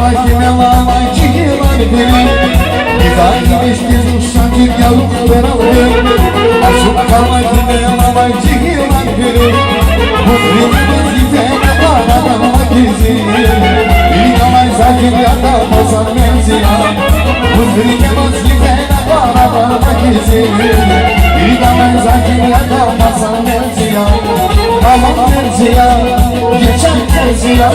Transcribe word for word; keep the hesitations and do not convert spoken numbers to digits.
Кимел алай жигьилар вири, иза имишдиз ушан чир яру хвералди. Ашукь хьана кимел алай жигьилар вири, гуьзрикемаз гизена къарадама кизи. Илик алай за ким ятӀа масан мензия, гуьзрикемаз гизена къарадама кизи. Илик алай за ким ятӀа масан мензия, масан мензия, гиччак мензия.